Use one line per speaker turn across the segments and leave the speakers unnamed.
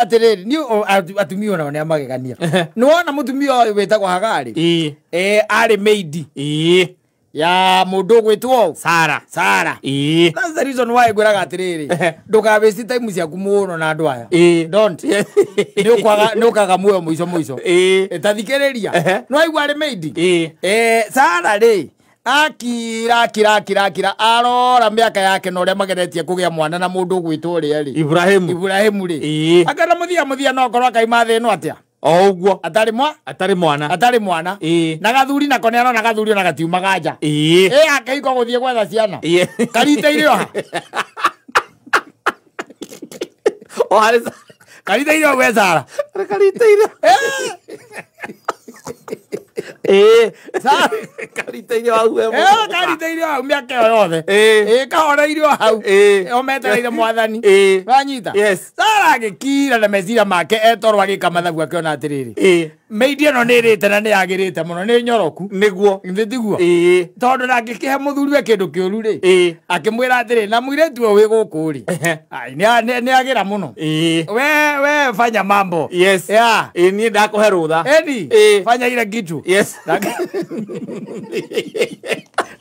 Atiriri ni atumia onao nĩ amagegania. Nĩ wona mũtumia ũyũ wĩtagwo Hagari
Ĩĩ.
Arĩ maid
Ĩĩ.
ya mũndũ ũgwĩtwo
Sara.
Sara.
Ĩĩ.
That's the reason why ngwĩraga atĩrĩrĩ, ndũka waste time ciaku mũno na andũ aya.
Ĩĩ.
Don't. Nĩ ũkaga muoyo mũico mũico.
Ĩĩ.
Ta thikĩrĩria. Nĩ waigua arĩ maid.
Ĩĩ.
Sara rĩ akira akira akira akira arora mĩaka yake na ũrĩa mageretie kũgĩa mwana na mũndũ ũgwĩtwo ũrĩa rĩ
Ibrahimu.
Ibrahimu rĩ,
Ĩĩ.
akana mũthia mũthia no korwo akaima thĩ ĩno atĩa
O ũguo.
Atarĩ mwa
Atarĩ mwana.
Atarĩ mwana.
Ĩĩ.
Na gathuri nako nĩ arona gathuri ona gatiumaga nja.
Ĩĩ.
Ĩ akĩhiko gũthiĩ gwetha ciana.
Ĩĩ.
Kariteire oha.
O harĩ
Kariteire o gwe Sara.
Kariteire. Ĩĩ.
Sara.
Kariteire hau we.
Kariteire hau mĩaka ĩyo yothe.
Ĩĩ.
Kahoreire o hau.
Ĩĩ.
O metereire mwathani.
Ĩĩ.
Wanyita.
Yes.
Sara agĩkira na meciria make etorwo agĩka mathabu akĩona atĩrĩrĩ,
Ĩĩ.
maid ĩno nĩ ĩrĩte na nĩ yagĩrĩte mũno, nĩ nyoroku.
Nĩguo.
Githĩ tiguo?
Ĩĩ.
Tondũ ndangĩkĩhe mũthuri we kĩndũ kĩũru rĩ,
Ĩĩ.
akĩmwĩra atĩrĩ, na mũirĩtu ũyũ wĩ gũkũ rĩ, ai, nĩ agĩra mũno.
Ĩĩ.
We fanya mambo.
Yes.
Yeah.
Ĩĩ, niĩ ndakũhe rũtha.
Eni.
Ĩĩ.
Fanya ile kitu.
Yes.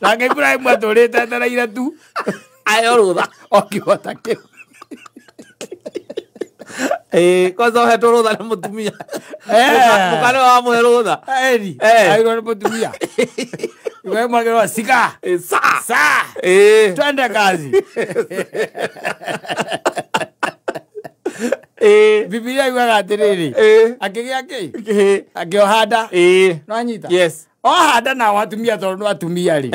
Nake Ibrahimu atũrĩte etereire tu
Ayo rũtha.
Okĩhota kĩu.
Ĩĩ, kwanza ũhetwo rũtha nĩ mũtumia.
Eh.
Mũka nĩwe wamũhe rũtha.
Eni.
Eh.
Airwo nĩ mũtumia. Ibrahimu akĩrwo sika.
Ĩĩ, sa.
Sa.
Ĩĩ.
Twende kazi.
Ĩĩ.
Bibilia yugaga atĩrĩrĩ,
Ĩĩ.
akĩgĩa kĩ?
Kĩhĩ.
Akĩoha nda.
Ĩĩ.
Nĩwanyita?
Yes.
Oha nda nao atumia tondũ nĩ atumia rĩ,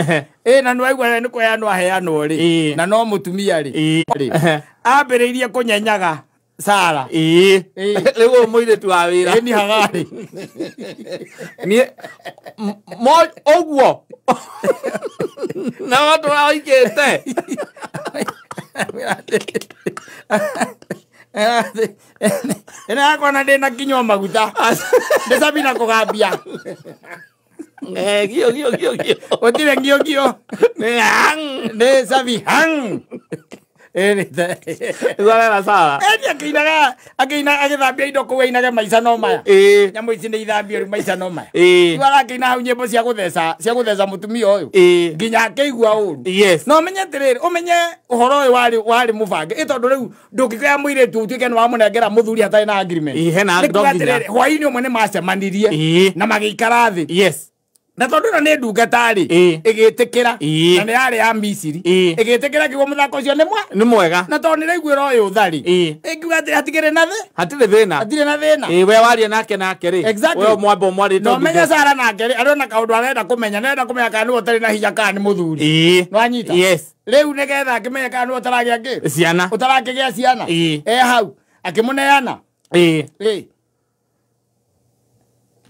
ĩ na nĩwaigua nĩ kũheanwo aheanwo rĩ,
Ĩĩ.
na no mũtumia rĩ,
Ĩĩ.
rĩ ambĩrĩirie kũnyenyaga Sara.
Ĩĩ.
Ĩĩ.
Rĩu ũyũ mũirĩtu wa wĩra.
Ĩni Hagari.
Niĩ mo ũguo. Na watũra oigĩte.
Ĩno yakwa na ndĩna kinyua maguta ndĩcabi na kũgambia.
Eh, gio gio gio gio.
Gũtirĩ ngio ngio.
Nĩ hang.
Nĩ cabi hang.
Rĩu arera Sara.
Eni akĩinaga akĩina agĩthambia indo kũu ainage maica no maya.
Ĩĩ.
Nyamũ ici nĩ ithambio rĩu maica no maya.
Ĩĩ.
Rĩu arakĩina hau nyĩmbo cia gũtheca cia gũtheca mũtumia ũyũ
Ĩĩ.
nginya akĩigua ũru.
Yes.
No ũmenye atĩrĩrĩ, ũmenye ũhoro ũyũ warĩ mũbange ĩ tondũ rĩu ndũngĩkĩoya mũirĩtu ũtuĩke nĩ wamũnengera mũthuri hatarĩ na agreement.
Ĩĩ, hena
Nĩ kuga
no nginya.
atĩrĩrĩ, hwaĩ-inĩ ũmwe nĩ macemanirie
Ĩĩ.
na magĩikara thĩ.
Yes.
Na tondũ ĩno nĩ ndungata rĩ,
Ĩĩ.
ĩgĩtĩkĩra.
Ĩĩ.
Na nĩ yarĩ ya Misiri.
Ĩĩ.
Ĩgĩtĩkĩra kiugo mũthako ũcio nĩ mwa
Nĩ mwega.
na tondũ nĩ raiguĩra ũyũ tharĩ,
Ĩĩ.
ĩngiuga atĩrĩ hatikĩrĩ na thĩ
Hatirĩ thĩna.
Hatirĩ na thĩna.
Ĩĩ, we waria nake nake rĩ.
Exactly.
We mwamba mwarĩte.
Na ũmenye Sara nake rĩ, arĩ ona kaũndũ arenda kũmenya, nĩarenda kũmenya kana nĩwe ũtarĩ na hinya kana nĩ mũthuri.
Ĩĩ.
Nĩwanyita?
Yes.
Rĩu nĩgetha akĩmenye kana nĩwe ũtaragĩa kĩ
Ciana.
ũtarakĩgĩa ciana.
Ĩĩ.
E hau akĩmũneana.
Ĩĩ.
Ĩ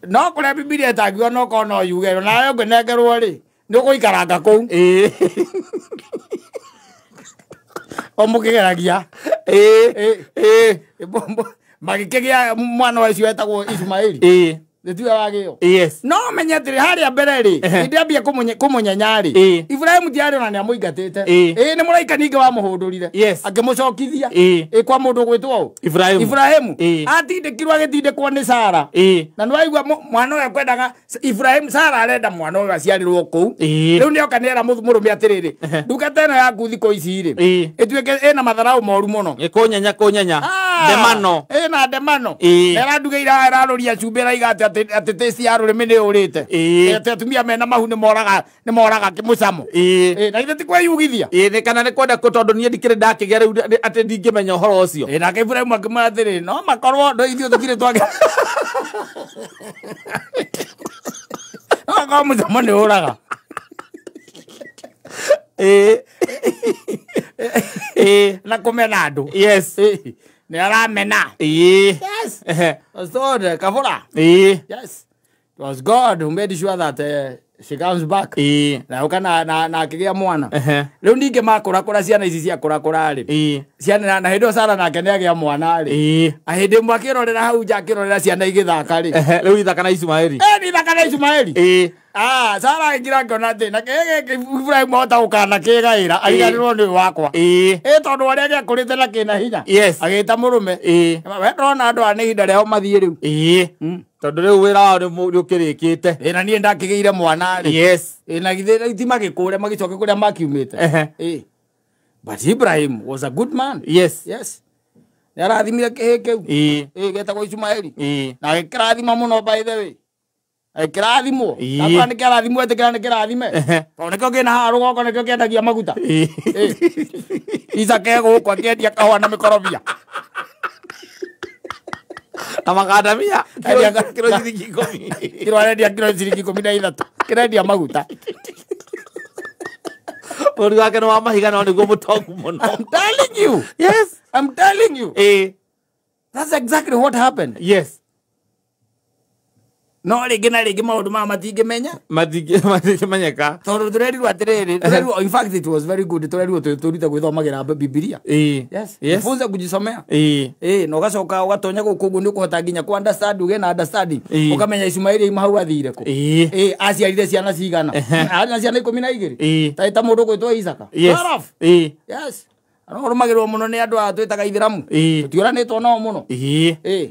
no kũrĩa Bibilia ĩtangiuga no korwo no yuge nawe ũngĩnengerwo rĩ nĩ ũgũikaranga kũu.
Ĩĩ.
O mũkĩgeragia.
Ĩĩ.
Ĩ.
Ĩĩ.
Magĩkĩgĩa mwana ũcio wetagwo Ismaili.
Ĩĩ.
Nĩtiwe wagĩo.
Yes.
No menye atĩrĩ, harĩa mbere rĩ, hĩndĩ ambia kũmũnyenya rĩ,
Ĩĩ.
Ibrahimu tiarĩ ona nĩamũingatĩte.
Ĩĩ.
Ĩ nĩ mũraika ningĩ wamũhũndũrire
Yes.
akĩmũcokithia.
Ĩĩ.
Ĩ kwa mũndũ ũgwĩtwo ũ?
Ibrahimu.
Ibrahimu.
Ĩĩ.
Atindĩkirwo agĩtindĩkwo nĩ Sara.
Ĩĩ.
Na nĩwaigua mwana ũyũ akwendaga Ibrahimu, Sara arenda mwana ũyũ aciarĩrwo kũu.
Ĩĩ.
Rĩu nĩoka nĩera mũrũme atĩrĩrĩ, ndungata ĩno yaku thikũ ici rĩ,
Ĩĩ.
ĩtuĩke ĩna matharaũ moru mũno.
Ĩ kũnyenya kũnyenya.
Ah,
Ndemano.
Ĩna ndemano.
Ĩĩ.
Na ĩrandugeire haha ĩrarũria cumbĩ ĩraiga atĩ taste ya rũrĩmĩ nĩ yũrĩte.
Ĩĩ.
Atĩ atumia mena mahu nĩ moraga mũcamo.
Ĩĩ.
Ĩ, na githĩ ti kwĩyugithia?
Ĩĩ, nĩ kana nĩ kwenda kũ tondũ niĩ ndikĩrĩ ndakĩgĩa rĩu atĩ ndingĩmenya ũhoro ũcio.
Ĩ, nake Ibrahimu akĩmwĩra atĩrĩrĩ, no makorwo ndo ithuĩ tũtirĩ twagĩa no makorwo mũcamo nĩ ũraga.
Ĩĩ. Ĩĩ.
Na kũmena andũ.
Yes.
Ĩ, nĩ aramena.
Ĩĩ.
Yes.
Ehe.
So, kabura.
Ĩĩ.
Yes. It was God who made sure that She comes back.
Ĩĩ.
Na ũka na akĩgĩa mwana.
Ehe.
Rĩu ningĩ makũrakũra ciana ici ciakũrakũra rĩ.
Ĩĩ.
Ciana na hĩndĩ ĩyo Sara nake nĩ agĩa mwana rĩ.
Ĩĩ.
Hĩndĩ ĩmwe akĩrorera hau nja akĩrorera ciana igĩthaka rĩ.
Ehe, rĩu ithaka na Ishumaeli.
Nĩ ithaka na Ishumaeli.
Ĩĩ.
Sara agĩkira ngona atĩ na kĩĩ gĩkĩ Ibrahim ahota gũkana kĩgaĩra ariganĩrwo nĩ ũyũ wakwa.
Ĩĩ.
Tondũ arĩa gĩakũrĩte na kĩna hinya.
Yes.
Agĩta mũrũme.
Ĩĩ.
We ndĩrona andũ aya nĩ ihinda rĩao mathiĩ rĩu.
Ĩĩ. Tondũ rĩu wĩra wao nĩ ũkĩrĩkĩte.
Na niĩ ndakĩgĩire mwana rĩ.
Yes.
Na githĩ ti magĩkũre magĩcoke kũrĩa makiumĩte.
Ehe.
But Ibrahim was a good man.
Yes.
Yes. Nĩ arathimire kĩhĩ kĩu.
Ĩĩ.
Gĩtagwo Ishumaeli.
Ĩĩ.
Na agĩkĩrathima mũno by the way. Agĩkĩrathimwo.
Ĩĩ.
Ndakora nĩ kĩrathimwo etĩkĩra nĩ kĩrathime.
Ehe.
Tondũ nĩkĩo kĩna haha rũgongo nĩkĩo kĩendagia maguta.
Ĩĩ.
Isaka e gũkũ akĩendia kahũa na mĩkorobia.
Na makandamia.
Endia
Kiro ciringi 10.
Kiro arendia kiro ciringi 13. Kĩrendia maguta.
Bũrũri wake nĩ wa mahiga no nĩguo mũtongu mũno.
I'm telling you.
Yes.
I'm telling you.
Ĩĩ.
That's exactly what happened.
Yes.
No rĩngĩ na rĩngĩ maũndũ maya matingĩmenya.
Matingĩmenyeka.
Tondũ tũrerirwo atĩrĩrĩ, tũrerirwo, in fact it was very good, tũrerirwo tũrute gwĩthomagĩra Bibilia.
Ĩĩ.
Yes.
Yes.
Jifunze kujisomea.
Ĩĩ.
Na ũgacoka ũgatonya gũkũ ũguo nĩ ũkũhota nginya ku understand, ũgĩe na understanding.
Ĩĩ.
Ũkamenya Ishumaeli auma hau athire kũ.
Ĩĩ.
Aciarire ciana cigana?
Ehe.
Arĩ na ciana 12.
Ĩĩ.
Ta mũndũ ũgwĩtwo Isaka.
Yes.
12.
Ĩĩ.
Yes. No ũrũmagĩrĩrwo mũno nĩ andũ aya twĩtaga Ithĩramu.
Ĩĩ.
Tũtiũranĩtwo nao mũno.
Ĩĩ.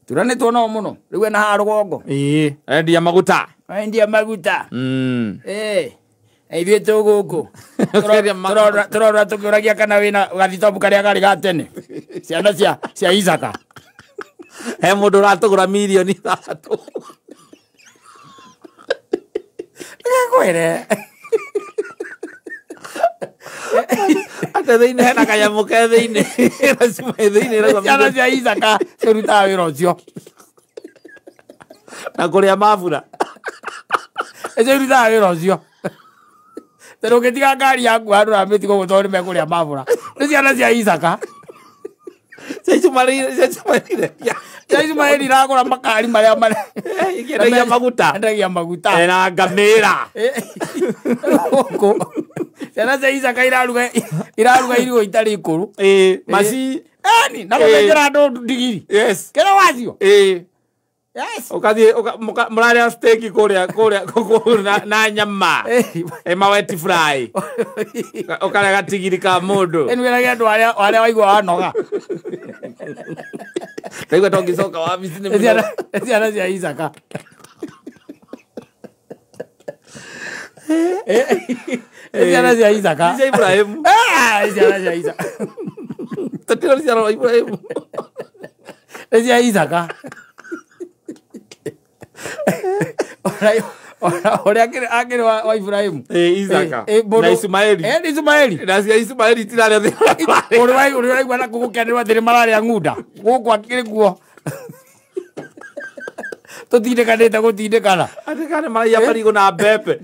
Tũranĩtwo nao mũno. Rĩu ena haha rũgongo.
Ĩĩ. Arendia maguta.
Arendia maguta. Na ithuĩ twĩ gũkũ. Tũrora tũkĩũragia kana wĩna gathitobu karĩa karĩ ga tene. Ciana cia Isaka.
He mũndũ ũratũgũra mirioni 3.
Ngwĩre.
Ate thĩinĩ hena kanyamũ ke thĩinĩ. Racima thĩinĩ rauga
Ciana cia Isaka cirutaga wĩra ũcio.
Na kũrĩa mabura.
Cirutaga wĩra ũcio. Tondũ ũngĩtiga ngari yaku handũ ũramĩtiga ũguo tondũ nĩmekũrĩa mabura. Nĩ ciana cia Isaka.
Cia Ishumaeli.
Cia Ishumaeli iragũra makari marĩa marĩa.
Ikĩendagia maguta.
Endagia maguta.
Ena ngamĩra.
Gũkũ. Ciana cia Isaka iraruga irio itarĩ ikũrũ.
Ĩĩ. Maci.
Ĩni, na gũthĩnjĩra andũ ndigiri.
Yes.
Kĩrĩa wacio?
Ĩĩ.
Yes.
Ũkathiĩ mũrarĩa steak kũrĩa na nyama. Maweti fry. Ũkarĩa gatigiri ka mũndũ.
Ĩni wĩrage andũ arĩa waigua wanoga.
Ndaigua to ngĩcoka wabici nĩ mũno.
Ciana cia Isaka. Ciana cia Isaka.
Cia Ibrahim.
Ciana cia Isaka.
Tũtirona ciana cia Ibrahim.
Cia Isaka. Ũrĩa akĩrĩ wa Ibrahim.
Isaka. Na Ishumaeli.
Nĩ Ishumaeli.
Na cia Ishumaeli itirarĩa thĩna.
Ũrĩa ũraigua na gũkenерwo atĩ nĩ mararĩa ng'unda. Gũkũ akĩrĩ kuo. Tũtindĩkanĩte gũtindĩkana.
Atĩ kana maraiya marigũ na mbembe.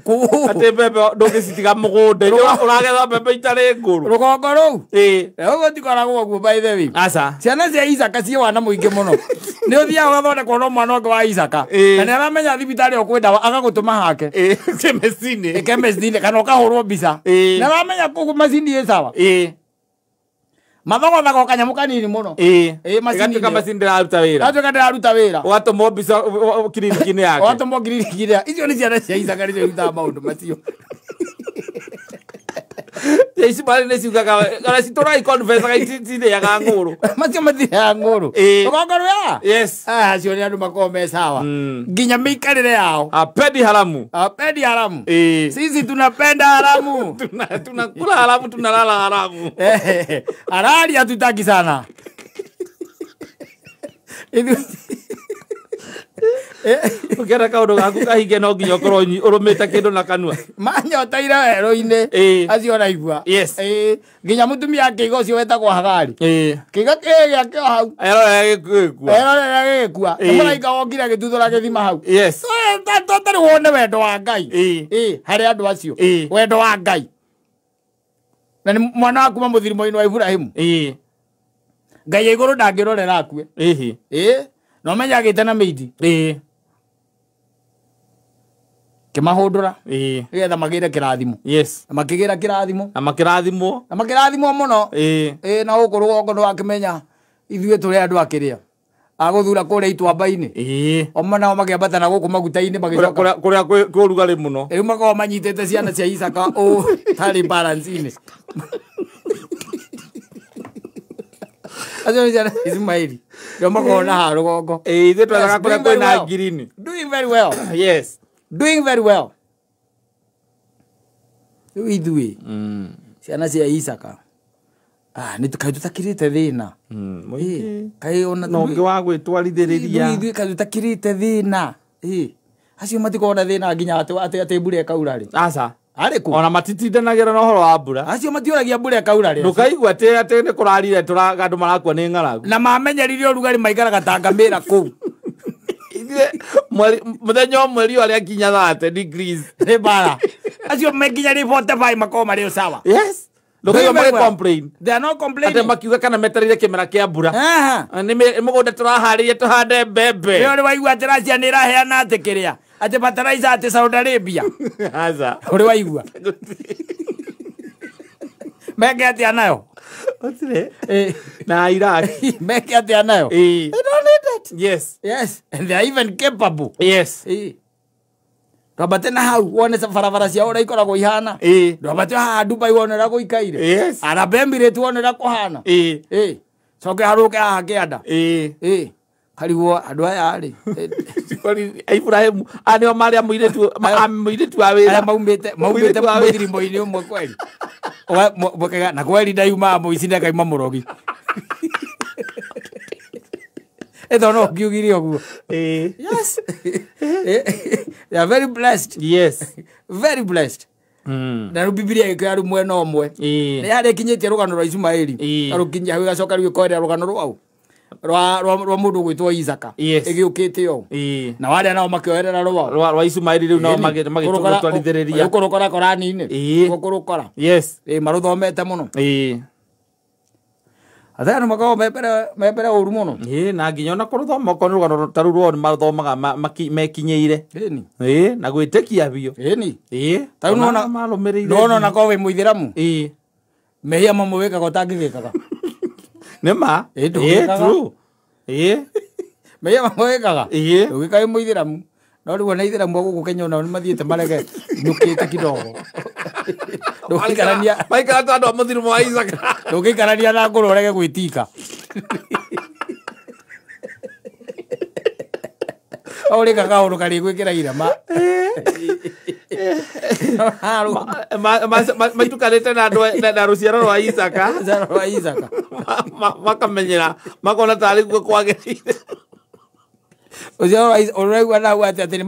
Atĩ mbembe ndũngĩcitiga mũgũnda. Ũragetha mbembe itarĩ ngũrũ.
Rũgongo rũu.
Ĩĩ.
Rũgongo tikoragwo ũguo by the way.
Aca.
Ciana cia Isaka ciĩ wana mũingĩ mũno. Nĩ ũthiaga ũgathondekwo no mwana ũngĩ wa Isaka. Na nĩ aramenya thibitarĩ ĩyo kwĩ ndawa agagũtũma hake.
Chemist-inĩ.
Chemist-inĩ kana ũkahũrwo mbica. Nĩ aramenya kũu macini ĩ sawa. Mathogothaga kanyamũ kanini mũno.
Ĩgatuĩka macini ndĩraruta wĩra.
Ĩgatuĩka ndĩraruta wĩra.
Ũgatũmwo mbica kiriniki-inĩ yake.
Ũgatũmwo kiriniki-inĩ yake. Icio nĩ ciana cia Isaka nĩcio irutaga maũndũ macio.
Cia Ishumaeli nĩ ciugaga ona citũraga iconfessaga itirĩaga ng'ũrũ.
Macio matirĩaga ng'ũrũ. Rũgongo rwega?
Yes.
Acio nĩ andũ makoragwo me sawa. Nginya mĩikarĩre yao.
Apendi haramu.
Apendi haramu. Sisi tunapenda haramu.
Tunakula haramu, tunalala haramu.
Halali hatutaki sana.
Ũkĩenda kaũndũ gaku kahinge no nginya ũkorwo ũrũmĩte kĩndũ na kanua.
Manyoteire werũ-inĩ. Acio ũraigua.
Yes.
Nginya mũtumia akĩiga ũcio wetagwo Hagari. Kĩiga kĩĩ gĩake o hau.
Erorera gĩgĩkua.
Erorera gĩgĩkua. Nĩ mũraika wokire agĩtuthũra gĩthima hau.
Yes.
Tondũ wone wendo wa Ngai. Harĩ andũ acio. Wendo wa Ngai. Na nĩ mwana wa kuma mũthirimo-inĩ wa Iburahĩmu. Ngai igũrũ ndangĩrorera akue. No menya agĩte na mĩindi. Kĩmahũndũra. Nĩgetha magĩre kĩrathimo.
Yes.
Na makĩgĩra kĩrathimo.
Na makĩrathimwo.
Na makĩrathimwo mũno. Na gũkũ rũgongo nĩwakĩmenya ithuĩ tũrĩ andũ a kĩrĩa. Agũthura kũrĩa ituamba-inĩ. O nao makĩambata na gũkũ maguta-inĩ magĩcoka.
Kũrĩa kwĩ ũrugarĩ mũno.
Rĩu makoragwo manyitĩte ciana cia Isaka ũũ tarĩ balance-inĩ. Acio nĩ ciana cia Ismaili. Ndio makoragwo na haha rũgongo.
Ithuĩ twethaga kũrĩa kwĩna ngirini.
Doing very well.
Yes.
Doing very well. Rĩu ithuĩ ciana cia Isaka. Nĩ kaĩ tũtakĩrĩte thĩna. Kaĩ ona
no ũngĩ wa gwĩtwarithĩrĩria.
Ithuĩ kaĩ tũtakĩrĩte thĩna. Acio matikoragwo na thĩna nginya atĩ mbura ĩkaura rĩ.
Aca.
Arĩ kũ?
Ona matitindanagĩra na ũhoro wa mbura.
Acio matiũragia mbura ĩkaura rĩ.
Ndũkaigua atĩ nĩ kũrarire andũ marakua nĩ ng'aragu.
Na mamenyerire ũrugarĩ maikaraga ta ngamĩra kũu.
Mũthenya ũmwe riũa rĩakinya 30 degrees.
Nĩ mbara. Acio mekinya rĩ 45 makoragwo marĩ o sawa.
Yes. Ndũkaigua
Doing very
magĩ
well.
complain.
They are not complaining.
Atĩ makiuga kana metereire kĩmera kĩa mbura. Nĩ mũgũnda tũraharĩria tũhande mbembe.
Nĩ ũrĩ waigua atĩ Russia nĩ ĩraheana atĩ kĩrĩa? Atĩ fertilizer atĩ Saudi Arabia.
Aca.
Ũrĩ waigua? Meke atĩa nayo?
Gũtirĩ. Na Iraq.
Meke atĩa nayo? They don't need it.
Yes.
Yes. And they are even capable.
Yes.
Ndwambate na hau wone barabara ciao ũrĩa ikoragwo ihana. Ndwambate haha Dubai wone ũrĩa gũikaire.
Yes.
Arab Emirates wone ũrĩa kũhana. Coke harũke haha kĩanda. Karigwo andũ aya rĩ.
Ibrahimu nĩo marĩa mũirĩtu wa wĩra.
Aya maumĩte mũthirimbo-inĩ ũmwe kweri. Na kweri ndaiumaga mũici na ĩkauma mũrogi. Ĩtho no ngiugire ũguo. Yes. They are very blessed.
Yes.
Very blessed. Na rĩu Bibilia ĩkĩoya rĩu mwena ũmwe. Nĩ harĩa ĩkinyĩtie rũgano rwa Ismaili. Rũkinyia hau ĩgacoka rĩu ĩkoerera rũgano rwau. Rwa mũndũ ũgwĩtwo Isaka. Ĩgĩũkĩte ũũ. Na warĩa nao makĩoerera rwao.
Rwa Ismaili rĩu nao magĩtwarithĩrĩria.
Rũkũrũkora Korani-inĩ. Rũkũrũkora.
Yes.
Marũthomete mũno. Athayano makoragwo me mbere ũru mũno.
Na nginya ona kũrũthoma okorwo nĩ rũgano ta rũu rwao nĩ marũthomaga mekinyĩire. Na gwĩtĩkia biũ.
Ta rĩu nĩwona
marũmĩrĩire.
Nĩwona ona korwo wĩ mũithĩramu. Mehia mamwe wĩkaga ũtangĩgĩkaga.
Nĩ ma. True.
Mehia mamwe wĩkaga. Ndũgĩka wĩ mũithĩramu. No rĩu ona ithĩramu a gũkũ Kenya onao nĩ mathiĩte marege nyũkĩte kidogo. Ndũngĩikarania
maikara ta andũ a mũthirimo wa Isaka.
Ndũngĩikarania na ngũrũ ũrege gwĩtika. Ũrĩka kaũndũ karĩgwĩkĩra irema.
Maitukanĩte na andũ na rũciaro rwa Isaka.
Rũciaro rwa Isaka.
Makamenyera makona tarĩ guo kwagĩrĩire.
Ũcio ũraigua nau atĩ atĩ nĩ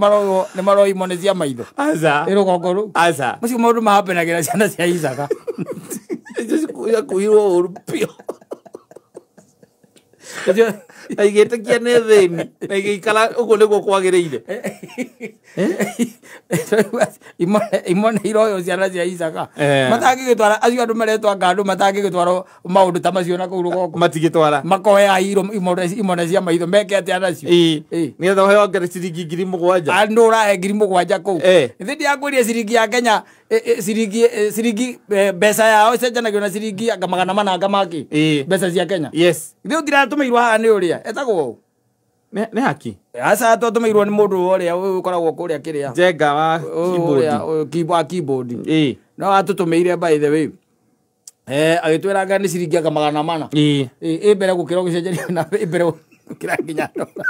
maroimwo imone cia maitho.
Aca.
Nĩ rũgongo rũu.
Aca.
Macio maũndũ mahapenagĩra ciana cia Isaka.
Icio ciakuirwo ũru biũ. Na igĩtĩkia nĩ thĩni na igĩikara ũguo nĩguo kwagĩrĩire.
Imone iroyo ciana cia Isaka. Matangĩgĩtwara acio andũ maretwa ngandũ matangĩgĩtwara maũndũ ta macio na kũu rũgongo.
Matigĩtwara.
Makoya imone cia maitho meke atĩa nacio.
Nĩgetha ũheo ngere ciringi 7,000.
Andũ ũrahe 7,000 kũu. Ithe ndiakwĩria ciringi ya Kenya ciringi mbeca yao ĩcenjanagio na ciringi anga 400 anga makĩ. Mbeca cia Kenya.
Yes.
Ithe ũtiratũmĩirwo haha nĩ ũrĩa etagwo ũũ.
Nĩ haki.
Aca twatũmĩirwo nĩ mũndũ ũrĩa ũkoragwo kũrĩa kĩrĩa.
Njenga wa keyboard.
Wa keyboard. No atũtũmĩire by the way. Agĩtwĩra anga nĩ ciringi anga 400. Ĩ mbere gũkĩra ũgĩcenjeria na ĩ mbere gũkĩra nginya dola.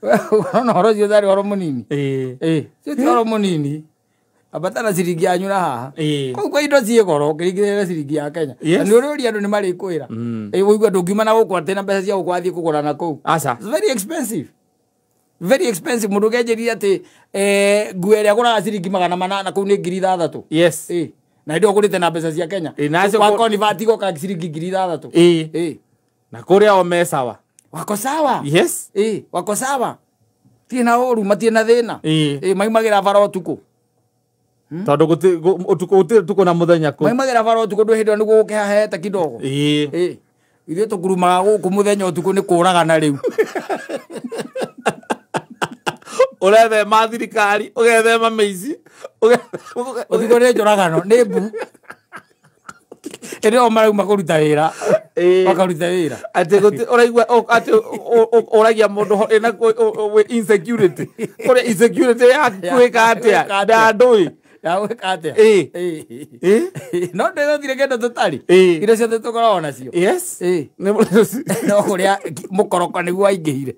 Ũrona ũhoro ũcio ũtarĩ ũhoro mũnini. Ũcio ti ũhoro mũnini. Ambatana ciringi yanyu na haha. Kũu kwa indo ciĩ goro ũkĩringithania na ciringi ya Kenya. Na nĩ ũrĩũria andũ nĩ marĩkwĩra. Ũigua ndũngiuma na gũkũ atĩ na mbeca cia gũkũ wathiĩ kũgũra na kũu.
Aca.
It's very expensive. Very expensive. Mũndũ ũkenjĩrire atĩ nguo ĩrĩa agũraga ciringi 800 kũu nĩ 6,000.
Yes.
Na hĩndĩ ĩyo ũgũrĩte na mbeca cia Kenya. Wa convert igoka ciringi 6,000.
Na kũrĩa o me sawa.
Wako sawa.
Yes.
Wako sawa. Tirĩ na ũru, matirĩ na thĩna. Maumagĩra bara ũtukũ.
Tondũ gũtirĩ ũtukũ na mũthenya kũu.
Maumagĩra bara ũtukũ ndũ hĩndĩ ĩyo nĩguo gũkĩhahete kidogo. Ithuĩ tũkurumaga gũkũ mũthenya ũtukũ nĩ kũragana rĩu.
Ũrethema thirikari, ũgethema mĩici.
Ũtukũ nĩ njũragano, nĩ mbu. Ĩrĩ o marauma kũruta wĩra. Makaruta wĩra.
Atĩ ũraigua atĩ ũragia mũndũ ĩna insecurity. Kũrĩa insecurity ya gwĩka atĩa? Na ndũĩ.
Ya gwĩka atĩa? No ndĩrothire kĩndũ tũtarĩ. Indo ciothe tũkoragwo nacio.
Yes.
No kũrĩa mũkoroko nĩguo waingĩhire.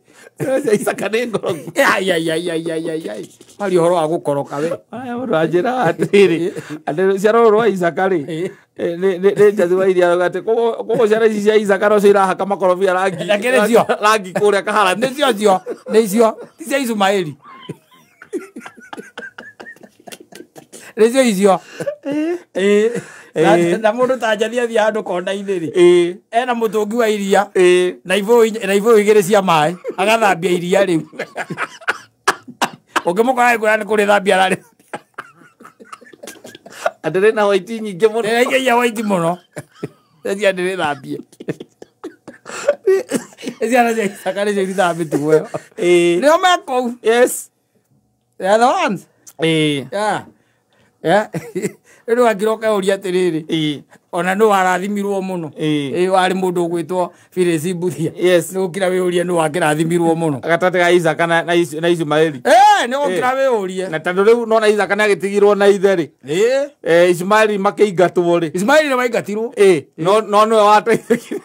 Isaka nĩ ngoroku.
Ai ai ai ai ai ai ai. Mari ũhoro wa gũkoroka we.
Aya mũndũ anjĩra atĩrĩrĩ, atĩ ciana rũrũ rwa Isaka rĩ, nĩ njathi wa iria atĩ koguo ciana ici cia Isaka no cio irahaka makorobia rangi. Rangi kũrĩa Kaharati.
Nĩcio cio, nĩcio, ti cia Ishumaeli. Nĩcio icio. Na mũndũ ta njathi athiĩ handũ kona-inĩ rĩ, ena mũtũngi wa iria na ibũyũ igĩrĩ cia maĩ, agathambia iria rĩu. Ũngĩmũkora agĩkwĩra nĩ kũrĩthambia ararĩthambia.
Atĩ rĩna waiti nyingĩ mũno.
Rĩraikagia waiti mũno. Rĩcia ndĩrĩthambie. Ciana cia Isaka nĩcio irutaga mĩtugo ĩyo. Nĩo me kũu.
Yes.
They are the ones. Yeah. Yeah. Rĩu wakĩroka ũria atĩrĩrĩ, ona nũ warathimirwo mũno. Warĩ mũndũ ũgwĩtwo Phyllis Mbuthia.
Yes.
Nĩ ũkĩra wĩũrie nũ wakĩrathimirwo mũno.
Gatagatĩ ga Isaka na Ishumaeli.
Nĩ ũkĩra wĩũrie.
Na tondũ rĩu nona Isaka nĩ agĩtigirwo na ithe rĩ. Ishumaeli makĩingatwo rĩ.
Ishumaeli nĩ waingatirwo.
No nĩwe wateithĩkire.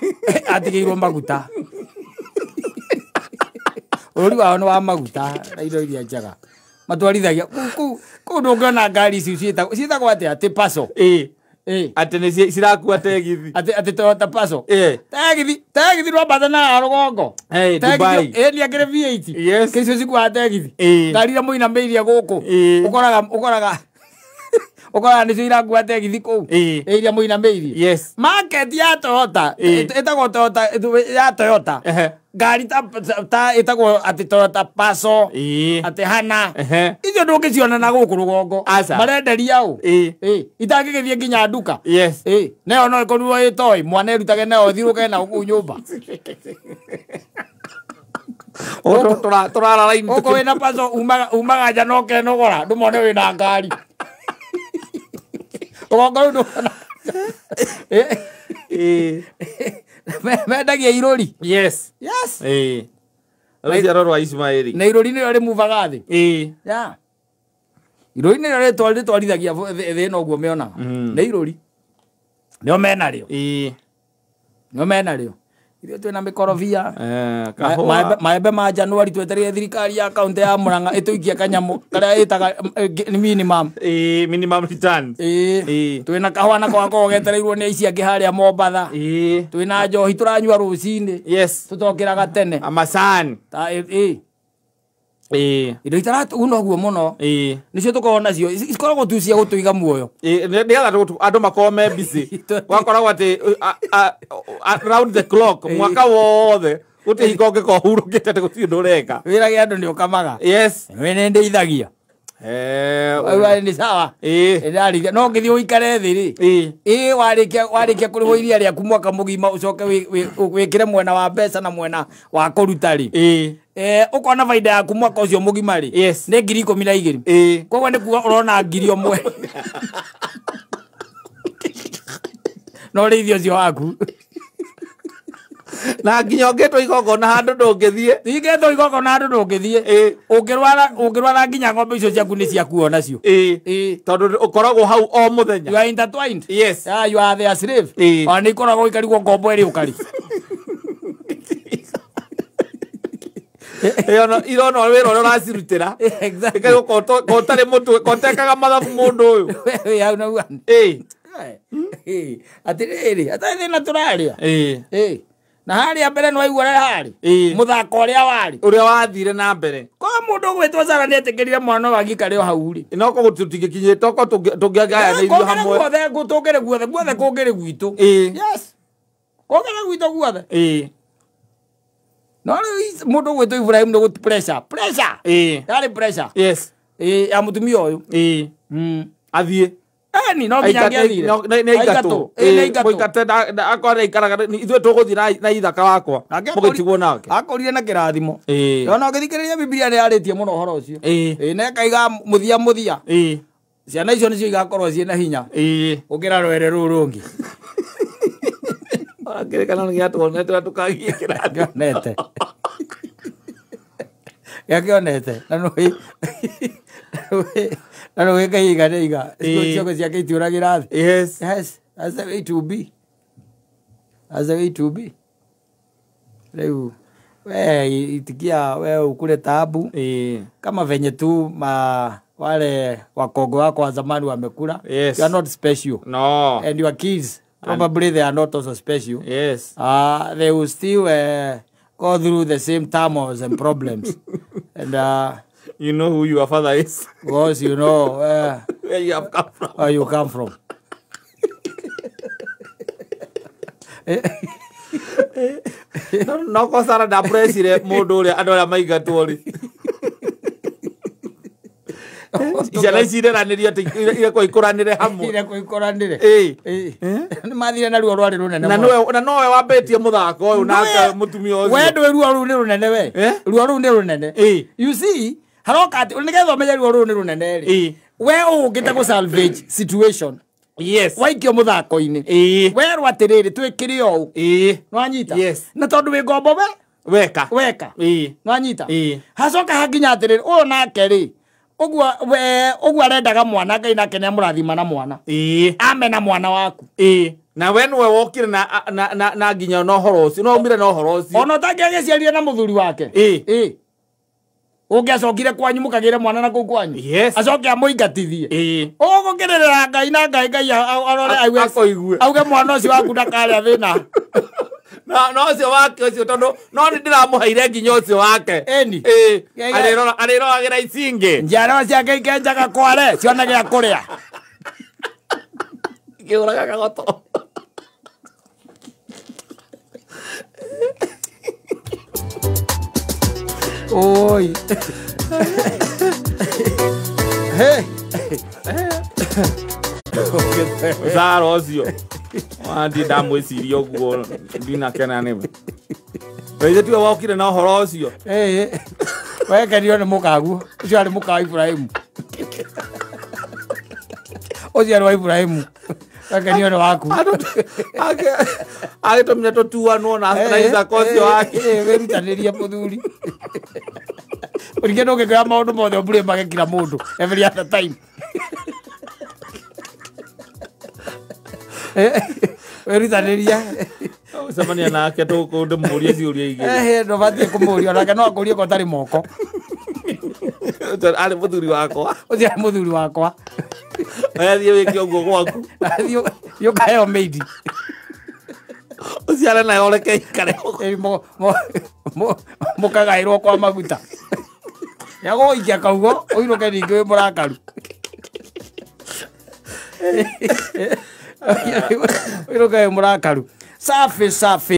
Atigĩirwo maguta. Bũrũri wao nĩ wa maguta na indo iria njega. Matwarithagia kũu ndũngĩona ngari ici ciĩtagwo atĩa? Atĩ Paso.
Atĩ nĩ cirakua tegithi.
Atĩ Toyota Paso. Tegithi, tegithi rwambata na rũgongo.
Dubai.
Nĩ akĩrĩ V8.
Yes.
Kĩcio cikuaga tegithi. Ngari iria mũinamĩirie gũkũ. Ũkoraga nĩcio irakua tegithi kũu. Iria mũinamĩirie.
Yes.
Market ya Toyota ĩtagwo Toyota ya Toyota. Ngari ta ĩtagwo atĩ Toyota Paso, atĩ Hana. Icio ndũngĩciona na gũkũ rũgongo. Marenderia ũ. Itangĩgĩthiĩ nginya nduka.
Yes.
Nayo no ĩkorirwo ĩ toy, mwana ĩrutage nayo ĩthiũrũke nayo kũu nyũmba.
Tũrara raini.
Gũkũ wĩna Paso umaga nja na ũkenogora, ndũmone wĩna ngari. Rũgongo rũu ndũkona. Mendagia irũri.
Yes.
Yes.
Rũciaro rwa Ishumaeli.
Na irũri nĩrĩo rĩmuvaga thĩ. Yeah. Irũri nĩrĩo rĩtwarithagia thĩ ĩno ũguo mĩonaga. Nĩ irũri. Nĩo menarĩo. Nĩo menarĩo. Ithuĩ twĩna mĩkorobia. Maembe ma Januari twetereire thirikari ya kaunti ya Murang'a ĩtũikie kanyamũ karĩa ĩtaga minimum.
Minimum returns.
Twĩna kahũa nako gakoragwo getereirwo nĩ aici angĩ harĩa Mombatha. Twĩna njohi tũranyua rũcinĩ.
Yes.
Tũtokĩraga tene.
Amacani.
Indo itaratũguna ũguo mũno. Nĩcio tũkoragwo nacio. Cikoragwo tu cia gũtũiga muoyo.
Nĩgetha andũ makorwo me busy. Gwakoragwo atĩ round the clock mwaka wothe gũtirĩ hingo ũngĩkorwo ũhurũkĩte atĩ gũtirĩ ũndũ ũreka.
Wĩra gĩa andũ nĩ ũkamaga.
Yes.
We nĩ ndeithagia. Nĩ sawa. Ndarĩkia. No ũngĩthiĩ ũikare thĩ rĩ. Warĩkia kũrĩhwo iria rĩaku mwaka mũgima ũcoke wĩkĩre mwena wa mbeca na mwena wa kũruta rĩ. Ũkona baida yaku mwaka ũcio mũgima rĩ.
Yes.
Nĩ 12,000. Koguo nĩ kuga ũrona 1,000. No ũrĩithio ũcio waku.
Na nginya ũngĩtwo igongona handũ ndũngĩthiĩ.
Ingĩtwo igongona handũ ndũngĩthiĩ. Ũngĩrwara nginya ng'ombe icio ciaku nĩ ciaku o nacio.
Tondũ ũkoragwo hau o mũthenya.
You are intertwined.
Yes.
You are their slave. Ona nĩ ikoragwo ikarigwo ngombo ĩrĩ ũkari.
Irona wĩra ũrĩa ũracirutĩra.
Exactly.
Ĩkarigwo ko ũtarĩ mũtwe, ko ũtekaga mathabu mũndũ ũyũ.
Wĩ hau na Atĩrĩrĩ, atarĩ thĩna tũrarĩa. Na harĩa mbere nĩ waigua ũrĩa harĩ. Mũthako ũrĩa warĩ.
Ũrĩa wathire na mbere.
Kwa mũndũ ũgwĩtwo Sarah nĩetĩkĩrire mwana ũyũ angĩikare o hau rĩ.
No ko tũtingĩkinyĩte toko tũngĩagayanĩirio hamwe.
Guothe tũngĩrĩ guothe, guothe kũngĩrĩ gwitũ. Yes. Kũngĩrĩ gwitũ guothe. No rĩu mũndũ ũgwĩtwo Ibrahim nĩ gũ pressure. Pressure. Yarĩ pressure.
Yes.
Ya mũtumia ũyũ.
Athiĩ.
Eni no nginya angĩathire.
Nĩ aingatwo. Mũingate akorwo nĩ aikaraga ithuĩ tũgũthiĩ na Ithaka wakwa. Mũgĩtigwo nake.
Akorire na kĩrathimo. Ona ũngĩthikĩrĩria Bibilia nĩ yarĩtie mũno ũhoro ũcio. Na ĩkaiga mũthia mũthia. Ciana icio nĩcio igakorwo ciĩna hinya. Gũkĩra rwere rũu rũngĩ.
Kĩrĩkanĩro nĩ gĩatuonete ũrĩa tũkagie kĩrathimo.
Nĩkĩonete. Gĩakĩonete. Na nĩ wĩkaiga nĩ iga. Ciongo ciake itiũragĩra thĩ.
Yes.
Yes. That's the way to be. That's the way to be. Rĩu we itikia we ukule taabu. Kama venye tu wale wakongo wako wa zamani wamekula.
Yes.
You are not special.
No.
And your kids probably they are not also special.
Yes.
They will still go through the same turmoils and problems. And
you know who your father is.
Because you know
where you have come from.
Where you come from.
No ko Sara ndapresire mundu uria andu aria maingatwo ri. Ciana ici ireranĩrio atĩ irekwo ikũranĩre hamwe.
Irekwo ikũranĩre. Nĩ mathire na ruo rwarĩ rũnene.
Na nowe wambĩtie mũthako ũyũ na mũtumia ũcio.
We ndũĩ ruo rũu nĩ rũnene we. Ruo rũu nĩ rũnene. You see, haroka atĩ nĩgetha ũmenye ruo rũu nĩ rũnene rĩ. We ũngĩte gũ salvage situation.
Yes.
Waikio mũthako-inĩ. Werwo atĩrĩrĩ twĩkĩre ũũ. Nĩwanyita?
Yes.
Na tondũ wĩ ngombo we
weka.
Weka. Nĩwanyita? Hacoka hakinya atĩrĩrĩ ũyũ nake rĩ ũguo arendaga mwana Ngai nake nĩamũrathima na mwana. Amena mwana waku.
Na we nĩwe wokire na nginya na ũhoro ũcio. No umire na ũhoro ũcio.
Ona ũtangĩagĩciarire na mũthuri wake. Ũngĩacokire kwanyu mũkagĩre mwana na kũu kwanyu.
Yes.
Acoke amũingatithie. Ũgũkĩrĩrĩra Ngai na Ngai Ngai arore
aigue.
Auge mwana ũcio waku ndakarĩa thĩna.
No ũcio wake ũcio tondũ no nĩ ndĩramũheire nginya ũcio wake.
Eni.
Arĩroragĩra icingĩ.
Njiarwa ciake ikenjaga kware cione gĩa kũrĩa.
Ikĩhũraga kagoto.
Oi. Hey.
Sara ũcio. Ndi ndamwĩciria ũguo ndinakena nĩwe. Ithe tiwe wokire na ũhoro ũcio.
Wekenio nĩ mũkaguo. Ũcio arĩ mũka wa Ibrahimu. Ũcio arĩ wa Ibrahimu. Wekenio nĩ waku.
Agĩtũmire tũtuanwo na Isaka ũcio wake.
Wĩrutanĩrie mũthuri. Ũrige ndũngĩkĩoya maũndũ mothe ũmburĩmage kila mũndũ every other time. Wĩrutanĩrie.
Gũcemania nake ndĩmũrie ciũria igĩrĩ.
Ndũbatiĩ kũmũria onake no akũrie ko ũtarĩ moko.
Arĩ mũthuri wakwa.
Ũcio arĩ mũthuri wakwa.
Athiĩ wĩke ũguo gwaku.
Athiĩ ũkaheo maid.
Ũciare nayo ũreke ikare.
Mũkagaĩrwo kwa maguta. Nĩagũgũikia kaugo ũinũke ningĩ wĩ mũrakaru. Ũinũke wĩ mũrakaru. Safi safi.